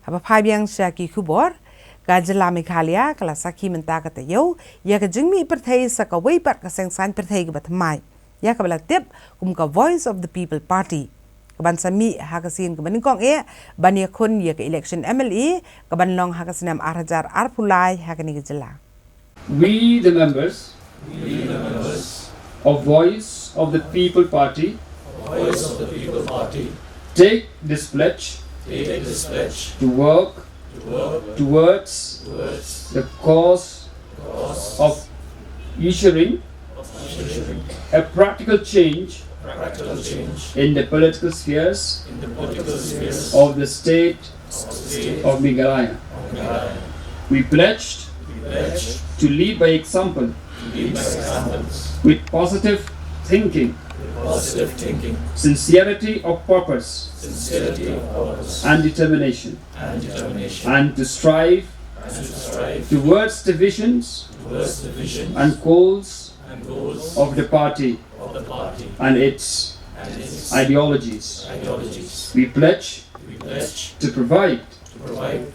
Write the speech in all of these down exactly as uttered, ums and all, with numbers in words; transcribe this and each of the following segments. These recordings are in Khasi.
Haba phai biang sha ki khubor, ka jylla Meghalaya ka la sakhi mynta ka taïew ïa ka jingmih pyrthei sa kawei pat ka seng saiñ pyrthei kaba thymmai, ïa kaba la tip kum ka Voice of the People Party, kaban sa mih ha ka sien kaba nyngkong eh ban ïakhun ïa ka election M L A kaban long ha ka snem ar hajar arphew lai ha kane ka jylla. We, the members of Voice of the People Party, Voice of the People Party, take this pledge take this pledge to work to work towards towards the cause cause of ensuring of ensuring a practical change practical change in the political spheres in the political spheres of the state of Meghalaya. We pledged to lead by example with positive thinking, sincerity of purpose, and determination, and to strive towards the visions and goals of the party and its ideologies. We pledge to provide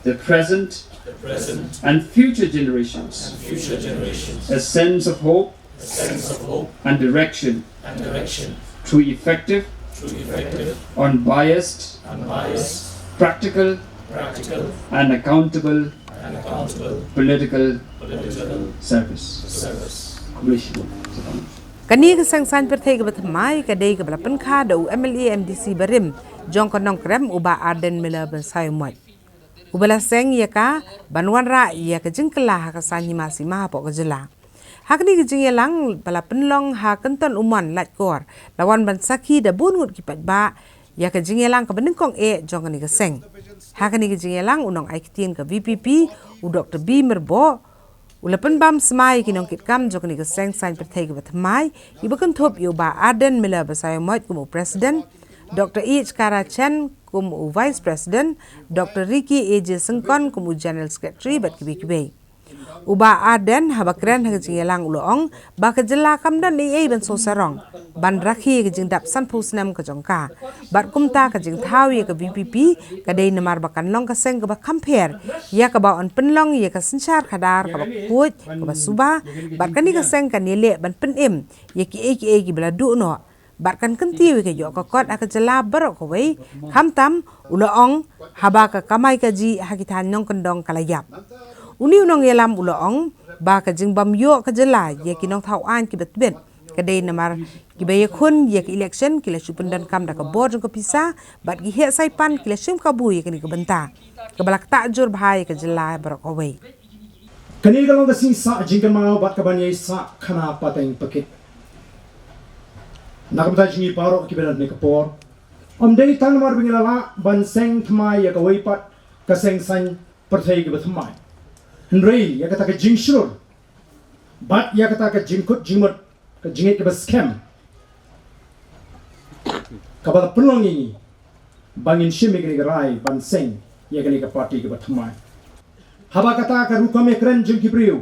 the present and future generations a sense of hope and direction through effective, unbiased, practical, and accountable political service. Khublei shibun. Kane ka seng saiñ pyrthei kaba thymmai ka dei kaba la pynkha da u M L A M D C barim jong ka Nongkrem, u Bah Ardent Miller Basaiawmoit, uba la seng ïa ka ban wanrah ïa ka jingkylla ha ka saiñ hima sima hapoh ka jylla. Ha kane ka jingïalang ba la pynlong ha Kynton Umon, Laitkor, la wan ban sakhi da bun ngut ki paidbah ïa ka jingïalang kaba nyngkong eh jong kane ka seng. Ha kane ka jingïalang, u nongai ktien ka V P P, u Doktor B Myrboh, u la pynbam smai ïa ki nongkitkam jong kane ka seng saiñ pyrthei kaba thymmai, kiba kynthup ïa u Bah Ardent Miller Basaiawmoit kum u President, Doktor H Kara Chen kum u Vice President, Doktor Ricky A J Syngkon kum u General Secretary bad kiwei kiwei. U Bah Ardent haba kren ha ka jingïalang u la ong ba ka jylla kam don ei ei ban sngewsarong ban rakhe ka jingdap sanphew snem ka jong ka. Bad kumta ka jingthaw ïa ka V P P ka dei namar ba kan long ka seng kaba kham pher, ïa kaba yn pynlong ïa ka synshar khadar kaba khuid kaba suba, bad kane ka seng kan ïaleh ban pynim ïa kiei kiei kiba la duh noh. Bad kan kyntiew ïa ka ïoh ka kot ha ka jylla baroh kawei, khamtam u la ong haba ka kamai kajih ha ki thaiñ nongkyndong ka la ïap. Une u nongïalam u la ong ba ka jingbym ïoh ka jylla ïa ki nongthaw aiñ kiba tbit ka dei namar kiba ïakhun ïa ka election ki la shu pyndonkam da ka bor jong ka pisa, bad ki heh saipan ki la shim kabu ïa kane ka bynta kaba la ktah jur bha ïa ka jylla baroh kawei. Kane ka long ka sngi sah jingkynmaw bad kaban ïai sah khana pateng pakit. Na ka bynta jong ngi baroh kiba don ha kane ka por, ym dei tang namar ba ngi la lah ban seng thymmai ïa kawei pat ka seng saiñ pyrthei kaba thymmai, hynrei ïa kata ka jingshlur bad ïa kata ka jingkut jingmut, ka jingngeit kaba skhem kaba la pynlong ïa ngi ba ngin shim ïa kane ka rai ban seng ïa kane ka party kaba thymmai. Haba kata ka rukom ïakren jong ki briew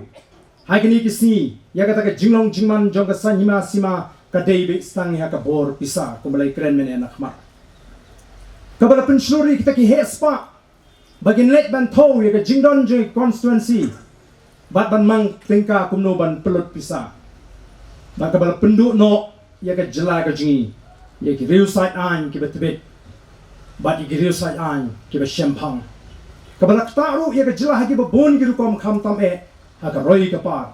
ha kine ki sngi ïa kata ka jinglong jingman jong ka saiñ hima sima ka dei beit tang ïa ka bor pisa kumba la ïakren mynne na khmat, kaba la pynshlur ïa kita ki heh spah ba kin leit ban thew ïa ka jingdon jong ka constituency bad ban mang tyngka kumno ban pynlut pisa. Bad kaba la pynduh noh ïa ka jylla ka jong ngi ïa ki riewsaid aiñ kiba tbit bad ïa ki riewsaid aiñ kiba shemphang, kaba la ktah ruh ïa ka jylla ha kiba bun ki rukom, khamtam eh ha ka roi ka par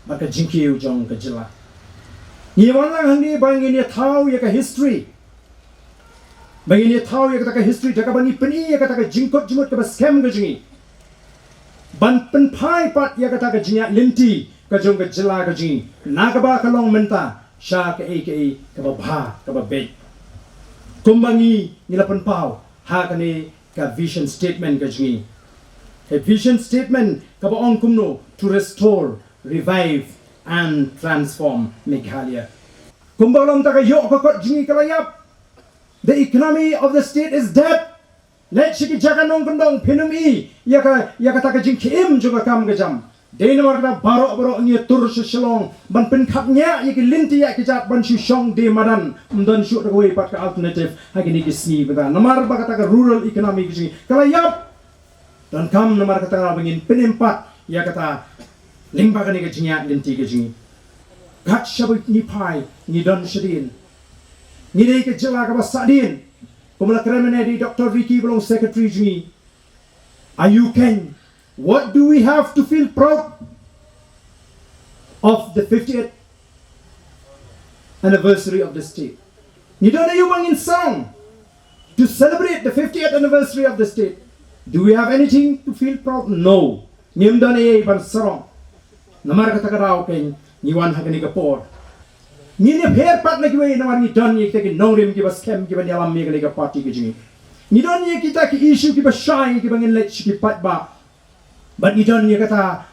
bad ka jingkiew jong ka jylla. Ngi wan lang hangne ba ngin ïa thaw ïa ka history, ba ngin ïa thaw ïa kata ka history da kaba ngi pyni ïa kata ka jingkut jingmut kaba skhem ka jong ngi, ban pynphai pat ïa kata ka jingïaid lynti ka jong ka jylla ka jong ngi na kaba ka long mynta sha kaei kaei kaba bha kaba beit. Kumba ngi, ngi la pynpaw ha kane ka vision statement ka jong ngi, ka vision statement kaba ong kumno: to restore, revive and transform Meghalaya. Kumba long ta ka ïoh ka kot jong ngi ka la ïap. The economy of the state is dead. Leit sha ki jaka nongkyndong phin ym i ïa ka, ïa kata ka jingkhie im jong ka kam ka jam. Dei namar kata baroh baroh ngi ïa tur sha Shillong ban pynkhapngiah ïa ki lynti ïa ki jat ban shu shong die madan. Ym don shuh da kawei pat ka alternative ha kine ki sngi bynta namar ba kata ka rural economy ka jong ngi ka la ïap. Donkam namar kata ba ngin pynim pat ïa kata lyngba kane ka jingïaid lynti ka jong ngi. Kat shaba ngi phai, ngi don shadien, ngi dei ka jylla kaba sahdien. Kumba la kren mynne da i Doctor Ricky ba long secretary jong ngi. Aïu kein, what do we have to feel proud of the fiftieth anniversary of the state? Ngi don aïu ba ngin sarong to celebrate the fiftieth anniversary of the state? Do we have anything to feel proud? No. Ngim don eiei ban sarong. Namar kata ka daw kein ngi wan ha kane ka por. Ngin ïapher pat na kiwei namar ngi don ïa kita ki nongrim kiba skhem kiban ïalam ïa kane ka party ka jong ngi. Ngi don ïa kita ki issue kiba shai kiba ngin leit sha ki paidbah. Bad ngi don ïa kata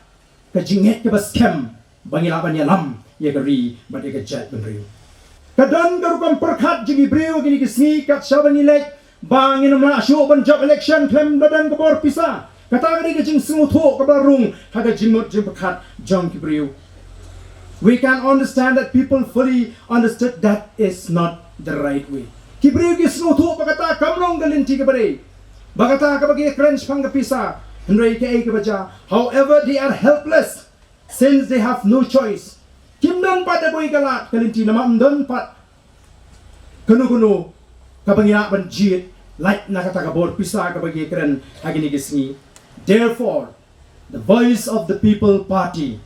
ka jingngeit kaba skhem ba ngi lah ban ïalam ïa ka ri bad ïa ka jaitbynriew. Ka don ka rukom pyrkhat jong ki briew ha kine ki sngi kat shaba ngi leit ba ngin ym lah shuh ban jop election khlem da don ka bor pisa. Kata ka dei ka jingsngewthuh kaba rung ha ka jingmut jingpyrkhat jong ki briew. We can understand that people fully understood that is not the right way. Ki briew ki sngewthuh ba kata kam long ka lynti kaba dei, ba kata kaba ki kren shaphang ka pisa. Hynrei kaei kaba jia? However, they are helpless since they have no choice. Kim don pat da kawei ka lad ka lynti namar ym don pat kano kano kaba ngi lah ban jied lait na kata ka bor pisa kaba ki kren ha kine ki sngi. Therefore, the Voice of the People Party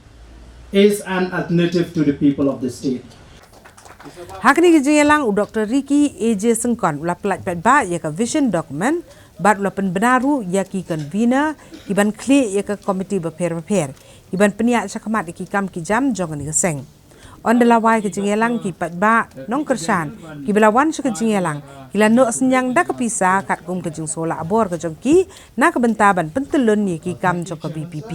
is an alternative to the people of the state. Ha kane ka jingïalang u Doctor Ricky A J Syngkon u la pyllait paidbah ïa ka vision document bad u la pynbna ruh ïa ki convener kiban khlieh ïa ka komiti bapher bapher kiban pynïaid shakhmat ïa ki kam ki jam jong kane ka seng. Ynda la wai ka jingïalang ki paidbah nongkyrshan kiba la wan sha ka jingïalang ki la noh synñiang da ka pisa katkum ka jingsngewlah bor ka jong ki na ka bynta ban pyntyllun ïa ki kam jong ka VPP.